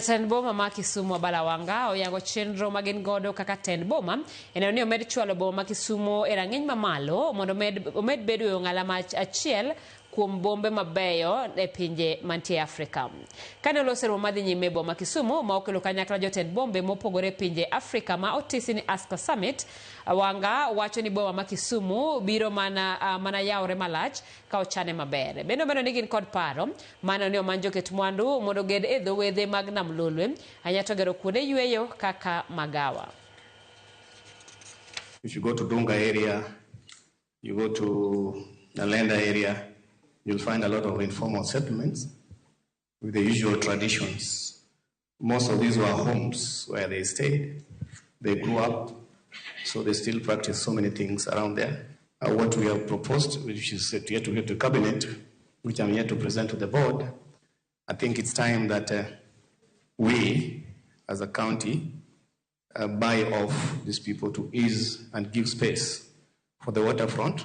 Jatend boma ma Kisumu Abala Wanga oyango chenro ma gin godo kaka tend boma e neno ni omed chwalo boma ma Kisumu e rang'iny mamalo mondo omed bedo e ong'ala ma achiel kuom bombe mabeyo e pinje mantie e Afrika. Kane oloso e romo madhi nyime e boma ma Kisumu ma okelo kanyakla jotend bombe mopogore e pinje Afrika ma otisi ni ASPA Summit, Wanga wacho ni boma ma Kisumu biro mana yawore malach ka ochane maber. Bende omedo ni gin kod paro mano ni omany joket mwandu mondo oged e dho wedhe mag Nam Lolwe, ahinya to gero kuonde yueyo kaka magawa. If you go to Dunga area, you go to Nyalenda area, you'll find a lot of informal settlements with the usual traditions. Most of these were homes where they stayed, they grew up, so they still practice so many things around there. What we have proposed, which is yet to get to cabinet, which I'm yet to present to the board, I think it's time that we, as a county, buy off these people to ease and give space for the waterfront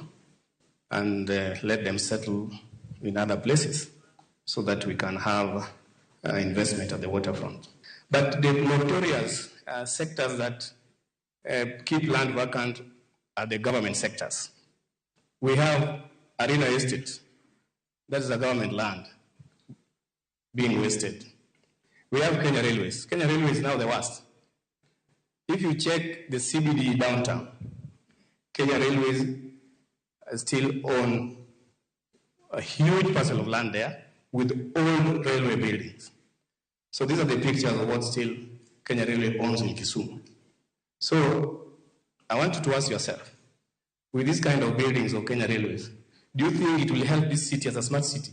and let them settle in other places so that we can have investment at the waterfront. But the notorious sectors that keep land vacant are the government sectors. We have Arena Estate, that is a government land being wasted. We have Kenya Railways. Kenya Railways is now the worst. If you check the CBD downtown, Kenya Railways still own a huge parcel of land there with old railway buildings. So these are the pictures of what still Kenya Railway owns in Kisumu. So I want you to ask yourself, with this kind of buildings of Kenya Railways, do you think it will help this city as a smart city?